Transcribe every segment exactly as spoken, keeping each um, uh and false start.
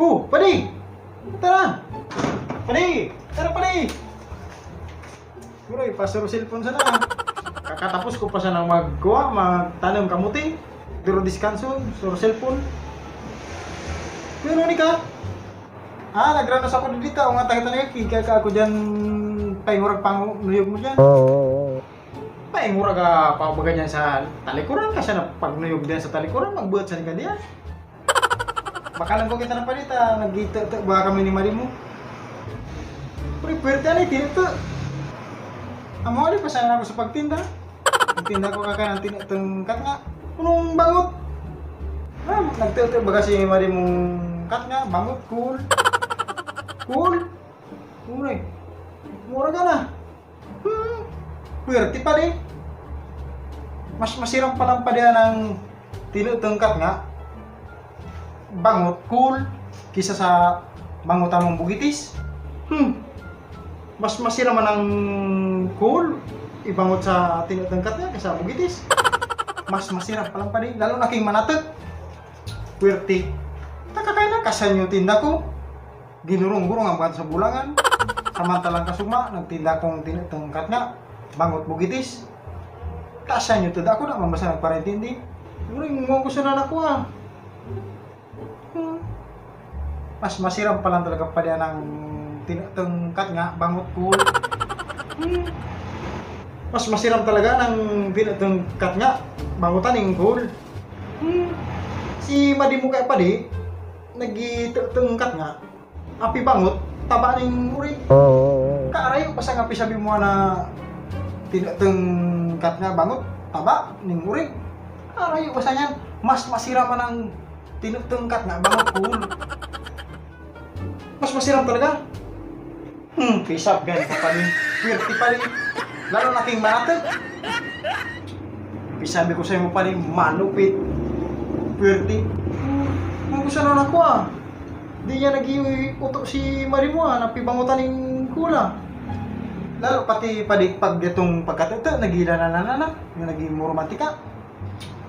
Oh, padi! Tara! Padi! Tara, padi! Uray, pasuro cellphone sana. Kakatapos ko pa sana magkuha, magtanom kamuti. Pero diskanso, suro cellphone. Pero ni ka? Ah, nagranos ako dito. Ang atay-atay na kikay ka ako dyan, paingurag pang nuyog mo dyan. Paingurag ka pa baga dyan sa talikuran, kasi na pagnuyog dyan sa talikuran, magbuhat sa ka diyan. Baka lang ko kita na palita, nagkita baka kami ni mali mo. Pre, pwerte na itinito. Amo ali pa sana ako sa pagtinda. Ang tinda ko kakanan tinatangkat nga. Unong bangot? Ah, nagtito baga si mali mong kat nga, bangot, cool. Cool. Uy, mura ka na. Hmm, pwerte pa di. Mas masiram pa lang pa diyan ang tinutungkat nga bangot, cool, kisa sa bangot among bugitis. Hmm. Mas masiram man ang cool, ibangot sa tinutungkat nga kisa bugitis. Mas masiram pa lang pa di, lalo na king manatek. Pwerte. Takakay na, kasanyo tinda ko. Ginurong-gurong ang bato sa bulangan. Samantalang kasuma, nagtinda kong tinutungkat nga bangot bugitis. Kasanyo tinda ko na, mamasa nagparintindi. Siguro yung mga gusto na nakuha. Hmm. Mas masiram pa lang talaga pa diyan ang tinutungkat nga bangot, cool. Hmm. Mas masiram talaga ng tinutungkat nga bangot aning, cool. Hmm. Si madi mo kaya padi, nagitutungkat nga. Api bangot, taba ning urig. Kaarayo pa sa nga pisabi mo na tinutungkat nga bangot, taba ning urig. Kaarayo pa sa niyan, mas masiram man ang tinutungkat nga bangot, cool. Mas masiram talaga. Hmm, pisab gani ka pa rin. Pwerte pa rin. Lalo na king manatek. Pisabi ko sa'yo pa rin, malupit. Pwerte. Hmm, ang gusto na ako ah. Di niya nag-iuto si Marimua na pibangutan ning kula. Lalo pati padi pag itong pagkatuto, nagila na na na na, yung naging romantika.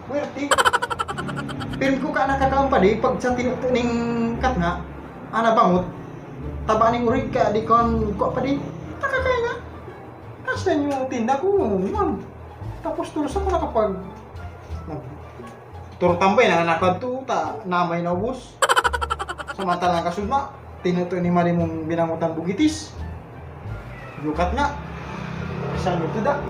Pwerte. Pero ko ka nakakaon pa di, pag sa tinuto ning kat nga, ana bangot, taba ning urig ka, di kon ko pa di, nakakaya na. Kasi yung tinda ko, man. Tapos tulos ako nakapag, nag, turtambay na nakadto, ta, namay na ubos. Samantalang kasud na, tinuto ni Mari mong binangutan bugitis. Yukat nga. Saan ito da?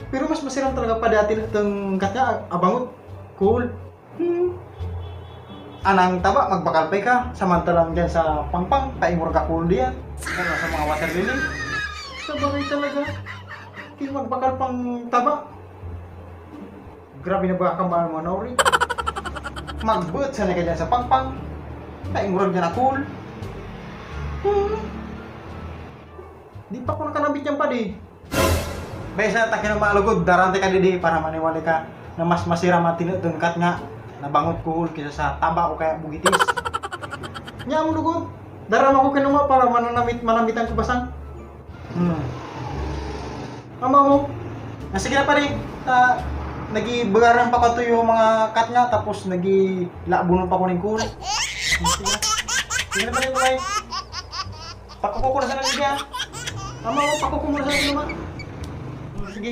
Pero mas masiram talaga pa dati itong kat nga, abangot. Cool. Hmm. Anang taba, magbakal pa ka. Samantalang dyan sa pangpang, paingor ka cool diyan. Ano sa mga water lily? Sa bagay talaga. Di magbakal pang taba. Grabe na ba ka mahal mo, Nori? Magbuot sa ka dyan sa pangpang. Paingurag dyan na cool. Hmm. Di pa ko nakanabit yan, padi. Besa, takin ang mga lugod, darante ka didi para maniwali ka na mas masiram ang tinutungkat nga nabangot kuhol kaysa sa taba o kaya bugitis. Nya ang lugod, darama ko kinuma para mananamit, manamitan ko basang. Hmm. Ama mo? Ah, sige na, pare. Ah, nagibagaran pa ko to yung mga kat nga, tapos nagilabunon pa ko ng cool. Sige na. Sige na, pare, bye. Pakukuha ko na sa nalagyan. Ama, oh, pakukuha mo na sa nalagyan, ma. Sige.